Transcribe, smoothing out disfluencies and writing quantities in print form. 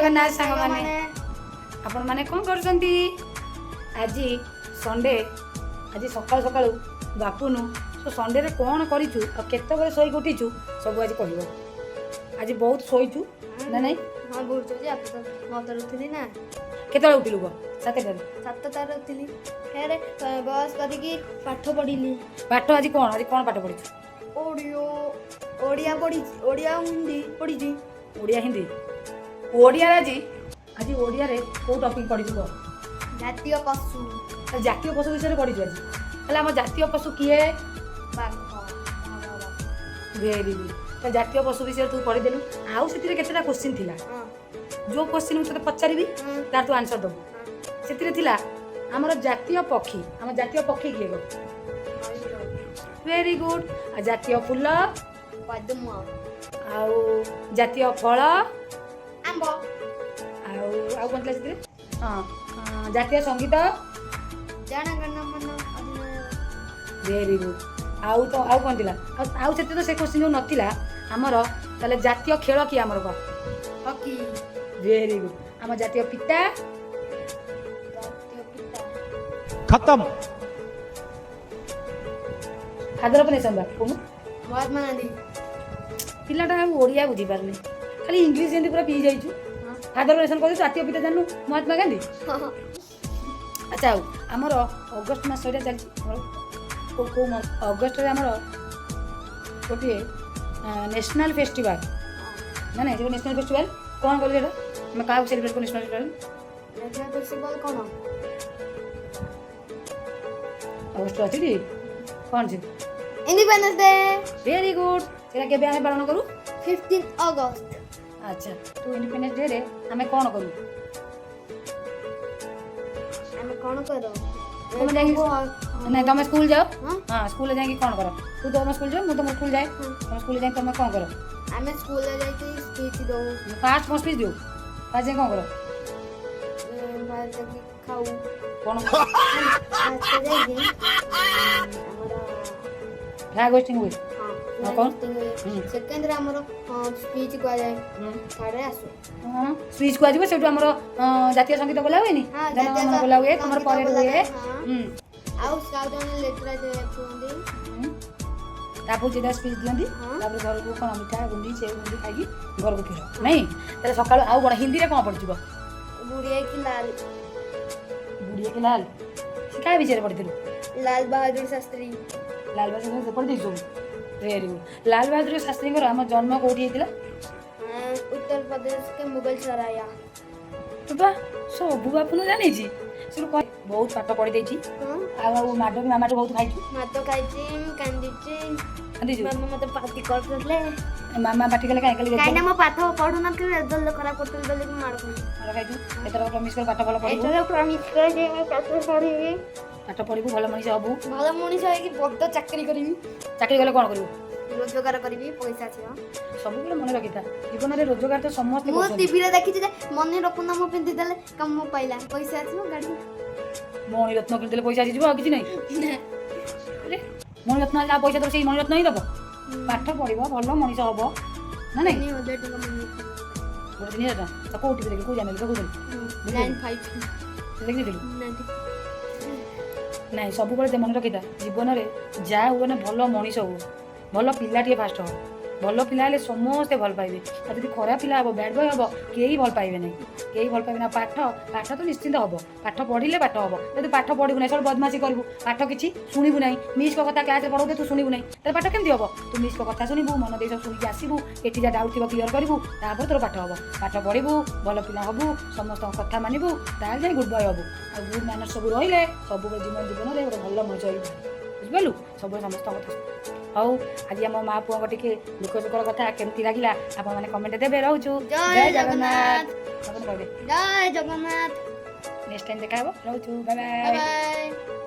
ଜଗନ୍ନାଥ ସାଙ୍ଗମାନେ। ଆପଣମାନେ କ'ଣ କରୁଛନ୍ତି? ଆଜି ସଣ୍ଡେ। ଆଜି ସକାଳୁ ସକାଳୁ ବାପୁନୁ ତ ସଣ୍ଡେରେ କ'ଣ କରିଛୁ ଆଉ କେତେବେଳେ ଶୋଇକି ଉଠିଛୁ, ସବୁ ଆଜି କହିବ। ଆଜି ବହୁତ ଶୋଇଛୁ ନା ନାଇଁ? ହଁ, ବହୁତ ଶୋଇଛି। 9ଟାରେ ଉଠିଲି ନା। କେତେବେଳେ ଉଠିଲୁ କହ? 7ଟାରେ? 7ଟାରେ ଉଠିଲି। ଫେରେ ବସ୍ କରିକି ପାଠ ପଢ଼ିଲି। ପାଠ ଆଜି କ'ଣ? ଆଜି କ'ଣ ପାଠ ପଢ଼ିଛୁ? ଓଡ଼ିଆ ପଢ଼ିଛି, ଓଡ଼ିଆ, ହିନ୍ଦୀ ପଢ଼ିଛି। ଓଡ଼ିଆ, ହିନ୍ଦୀ। ଓଡ଼ିଆରେ ଆଜି ଓଡ଼ିଆରେ କେଉଁ ଟପିକ୍ ପଢ଼ିଛୁ କହ? ଜାତୀୟ ପଶୁ। ତାହେଲେ ଜାତୀୟ ପଶୁ ବିଷୟରେ ପଢ଼ିଛୁ ଆଜି। ତାହେଲେ ଆମ ଜାତୀୟ ପଶୁ କିଏ? ବାଘ। Very good. ତ ଜାତୀୟ ପଶୁ ବିଷୟରେ ତୁ ପଢ଼ିଦେଲୁ। ଆଉ ସେଥିରେ କେତେଟା କୋଶ୍ଚିନ୍ ଥିଲା? ହଁ। ଯେଉଁ କୋଶ୍ଚିନ୍ ମୁଁ ତୋତେ ପଚାରିବି, ତାର ତୁ ଆନ୍ସର୍ ଦେବୁ। ସେଥିରେ ଥିଲା ଆମର ଜାତୀୟ ପକ୍ଷୀ। ଆମ ଜାତୀୟ ପକ୍ଷୀ କିଏ କହ? Very good. ଆଉ ଜାତୀୟ ଫୁଲ? ପଦ୍ମ। ଆଉ ଜାତୀୟ ଫଳ? ଆମ୍ବ। ଆଉ କ'ଣ ଥିଲା ସେଥିରେ? ହଁ, ଜାତୀୟ ସଙ୍ଗୀତ? ଜନଗଣ ମନ ଅଧିନାୟକ। Very good. ଆଉ ତ ଆଉ କ'ଣ ଥିଲା? ଆଉ ସେଥିରେ ତ ସେ କୋଶ୍ଚିନ୍ ଯେଉଁ ନଥିଲା ଆମର। ତାହେଲେ ଜାତୀୟ ଖେଳ କିଏ ଆମର କହ? ହକି। Very good. ଆମ ଜାତୀୟ ପିତା? ଜାତୀୟ ପିତା? खत्म। ଫାଦର ଅଫ୍ ନେସନ୍ ବା କହୁନୁ। ମହାତ୍ମା ଗାନ୍ଧୀ। ପିଲାଟା ଆଉ ଓଡ଼ିଆ ବୁଝିପାରୁନି, ଖାଲି ଇଂଲିଶ ଯେମିତି ପୁରା ପିଇ ଯାଇଛୁ। ଫାଦର ଅଫ୍ ନେସନ୍ କହୁଛୁ, ଜାତୀୟ ପିତା ଜାଣିନୁ, ମହାତ୍ମା ଗାନ୍ଧୀ। ଆଚ୍ଛା, ଆଉ ଆମର ଅଗଷ୍ଟ ମାସ ଏଇଟା ଚାଲିଛି। ଆମର କେଉଁ କେଉଁ ଅଗଷ୍ଟରେ ଆମର ଗୋଟିଏ ନ୍ୟାସନାଲ୍ ଫେଷ୍ଟିଭାଲ୍ ନା ନାଇଁ? ସେଟା ନ୍ୟାସନାଲ୍ ଫେଷ୍ଟିଭାଲ୍ କ'ଣ କଲୁ? ସେଇଟା ଆମେ କାହାକୁ ସେଲିବ୍ରେଟ୍ କରୁ ନ୍ୟାସନାଲ୍ ଫେଷ୍ଟିଭାଲ୍? ନ୍ୟାସନାଲ୍ ଫେଷ୍ଟିଭାଲ୍ କ'ଣ? ଅଗଷ୍ଟ ଅଛି ଟି, କ'ଣ ଅଛି? Independence day. Very good. ସେଇଟା କେବେ ଆମେ ପାଳନ କରୁ? 15 ଅଗଷ୍ଟ। ଆଚ୍ଛା, ତୁ ଇଣ୍ଡିପେଣ୍ଡେନ୍ସ ଡେରେ ଆମେ କ'ଣ କରୁ? ଆମେ କ'ଣ କରୁ? ତମେ ଯାଇକି ନାଇଁ, ତମେ ସ୍କୁଲ ଯାଅ? ହଁ। ହଁ, ସ୍କୁଲରେ ଯାଇକି କ'ଣ କର? ତୁ ତମ ସ୍କୁଲ ଯାଅ, ମୁଁ ତମ ସ୍କୁଲ ଯାଏ। ତମ ସ୍କୁଲରେ ଯାଇକି ତମେ କ'ଣ କର? ଆମେ ସ୍କୁଲରେ ଯାଇକି ସ୍ପିଚ୍ ଦଉ। ଫାଷ୍ଟ କ'ଣ ସ୍ପିଚ୍ ଦିଅ? ଫାଷ୍ଟ ଯାଇ କ'ଣ କର? ଭାତ ଯାଇକି ଖାଉ। କ'ଣ? ଭାତ ଯାଇକି ଆମର ଫ୍ଲାଗ ହୋଷ୍ଟିଂ ହୁଏ। ହଁ। ଆଉ କ'ଣ? ସେକେଣ୍ଡରେ ଆମର ସ୍ପିଚ୍ କୁହାଯାଏ। ଥାର୍ଡ଼ରେ ଆସୁ। ହଁ, ସ୍ପିଚ୍ କୁହାଯିବ। ସେଇଠୁ ଆମର ଜାତୀୟ ସଙ୍ଗୀତ ବୋଲା ହୁଏନି? ହଁ, ଜନଗଣ ଜାତୀୟ ବୋଲା ହୁଏ ତମର। ସଙ୍ଗୀତ ପରେଡ୍ ବୋଲା ହୁଏ। ହୁଏ, ହଁ। ଆଉ ସ୍କାଉଟ୍ ମାନେ ଲେଟର କୁହନ୍ତି। ତାପରେ ଯେତେବେଳେ ସ୍ପିଚ୍ ଦିଅନ୍ତି, ତାପରେ ଘରକୁ କ'ଣ ମିଠା ବୁନ୍ଦି, ସେଉ ବୁନ୍ଦି ଖାଇକି ଘରକୁ ଫେର ନାଇଁ? ତାହେଲେ ସକାଳୁ ଆଉ କ'ଣ ହିନ୍ଦୀରେ କ'ଣ ପଢ଼ିଛୁ କହ? गुड़िया की लाल। ଗୁଡ଼ିଏ କି ଲାଲ, ସେ କାହା ବିଷୟରେ ପଢ଼ିଥିଲୁ? ଲାଲ ବାହାଦୁର ଶାସ୍ତ୍ରୀ। ଲାଲ ବାହାଦୁର ଶାସ୍ତ୍ରୀ ପଢ଼ି ଦେଇଛୁ ସବୁ। Very good. Lal Bahadur ଶାସ୍ତ୍ରୀଙ୍କର ଆମ ଜନ୍ମ କୋଉଠି ହେଇଥିଲା? उत्तर प्रदेश के मुगल सराय। ତୁ ବା ସବୁ ବାପୁନୁ ଜାଣିଛି। ସେଠୁ କହ, ବହୁତ ପାଠ ପଢ଼ି ଦେଇଛି। ହଁ। ଆଉ ମାଡ଼ ବି ମାମାଠୁ ବହୁତ ଖାଇଛୁ। ମାଡ଼ ଖାଇଛି, କାନ୍ଦିଛି। କାନ୍ଦିଛୁ? ମାମା ମତେ ପାଟି କରୁଥିଲେ। ମାମା ପାଟି କଲେ କାହିଁ କଲେ? କାହିଁକି ନା ମୁଁ ପାଠ ପଢୁନଥିଲି, ରେଜଲ୍ଟ ଖରାପ କରୁଥିଲି ବୋଲି ମୁଁ ମାଡ଼ ଖାଇଲି। ମାଡ଼ ଖାଇଛୁ। ଏଥର ପ୍ରମିସ୍ କର, ପାଠ ଭଲ ପଢ଼ିବୁ। ଏଥର ପ୍ରମିସ୍ କର ଯେ ମୁଁ ପାଠ ପଢିବି। ପାଠ ପଢ଼ିବୁ, ଭଲ ମଣିଷ ହବୁ। ଭଲ ମଣିଷ ହେଇକି ବଡ଼ ଚାକିରି କରିବି। ଚାକିରି କଲେ କ'ଣ କରିବୁ? ରୋଜଗାର କରିବି, ପଇସା ଆସିବ। ସବୁବେଳେ ମନେ ରଖିଥା, ଜୀବନରେ ରୋଜଗାର ତ ସମସ୍ତେ ମୁଁ କରୁଛନ୍ତି। ଟିଭିରେ ଦେଖିଛି ଯେ ମଣିରତ୍ନ ମୁଁ ପିନ୍ଧିଦେଲେ କାମ ପାଇଲା, ପଇସା ଆସିବ, ଗାଡ଼ି। ମଣିରତ୍ନ କିଣିଦେଲେ ପଇସା ଆସିଯିବ, ଆଉ କିଛି ନାହିଁ? ଆରେ, ମଣିରତ୍ନ ଯାହା ପଇସା ଦେବ, ସେଇ ମଣିରତ୍ନ ହିଁ ଦେବ। ପାଠ ପଢ଼ିବ, ଭଲ ମଣିଷ ହବ ନା ନାଇଁ? 3000 ଟଙ୍କା ମଣିରତ୍ନ। ଗୋଟେ 3000 ଟଙ୍କା ତ କୋଉ ଟିଭି ଦେଖିଲୁ? କୋଉ ଚ୍ୟାନେଲ କୋଉ? 95। ଦେଖିଦେଲୁ? ନାଇଁ, ସବୁବେଳେ ମନେ ରଖିଥା, ଜୀବନରେ ଯାହା ହୁଏ ନା, ଭଲ ମଣିଷ ହୁଅ, ଭଲ ପିଲାଟିଏ ଫାଷ୍ଟ ହବ। ଭଲ ପିଲା ହେଲେ ସମସ୍ତେ ଭଲ ପାଇବେ। ଆଉ ଯଦି ଖରାପ ପିଲା ହବ, ବ୍ୟାଡ୍ ବୟ ହବ, କେହି ଭଲ ପାଇବେ ନାହିଁ, କେହି ଭଲ ପାଇବେ ନା। ପାଠ ତ ନିଶ୍ଚିନ୍ତ ହବ। ପାଠ ପଢ଼ିଲେ ପାଠ ହବ। ଯଦି ପାଠ ପଢ଼ିବୁ ନାହିଁ, ସବୁ ବଦମାସି କରିବୁ, ପାଠ କିଛି ଶୁଣିବୁ ନାହିଁ, ମିସ୍ଙ୍କ କଥା କ୍ଲାସ୍ରେ ପଢ଼ଉଥିବେ ତୁ ଶୁଣିବୁ ନାହିଁ, ତାହେଲେ ପାଠ କେମିତି ହବ? ତୁ ମିସ୍ଙ୍କ କଥା ଶୁଣିବୁ, ମନ ଦେଇ ସବୁ ଶୁଣିକି ଆସିବୁ, ଏଠି ଯାହା ଡାଉଟ୍ ଥିବ କ୍ଲିୟର କରିବୁ, ତାପରେ ତୋର ପାଠ ହବ। ପାଠ ପଢ଼ିବୁ, ଭଲ ପିଲା ହବୁ, ସମସ୍ତଙ୍କ କଥା ମାନିବୁ, ତାହେଲେ ଯାଇ ଗୁଡ୍ ବୟ ହବୁ। ଆଉ ଗୁଡ୍ ମ୍ୟାନର୍ ସବୁ ରହିଲେ ସବୁବେଳେ ଜୀବନରେ ଗୋଟେ ଭଲ ମଣିଷ ହେଇପାରିବୁ। ବୁଝିପାରିଲୁ? ସବୁବେଳେ ସମସ୍ତଙ୍କ କଥା ଶୁଣ। ହଉ, ଆଜି ଆମ ମା ପୁଅଙ୍କ ଟିକେ ଦୁଃଖ ସୁଖର କଥା କେମିତି ଲାଗିଲା, ଆପଣମାନେ କମେଣ୍ଟ ଦେବେ। ରହୁଛୁ। ଜୟ ଜଗନ୍ନାଥ। ଆପଣ କହିବେ। ଜୟ ଜଗନ୍ନାଥ। ନେକ୍ସଟ ଟାଇମ୍ ଦେଖା ହବ। ରହୁଛୁ, ବାଏ ବାଏ ବାଏ। ବାଏ।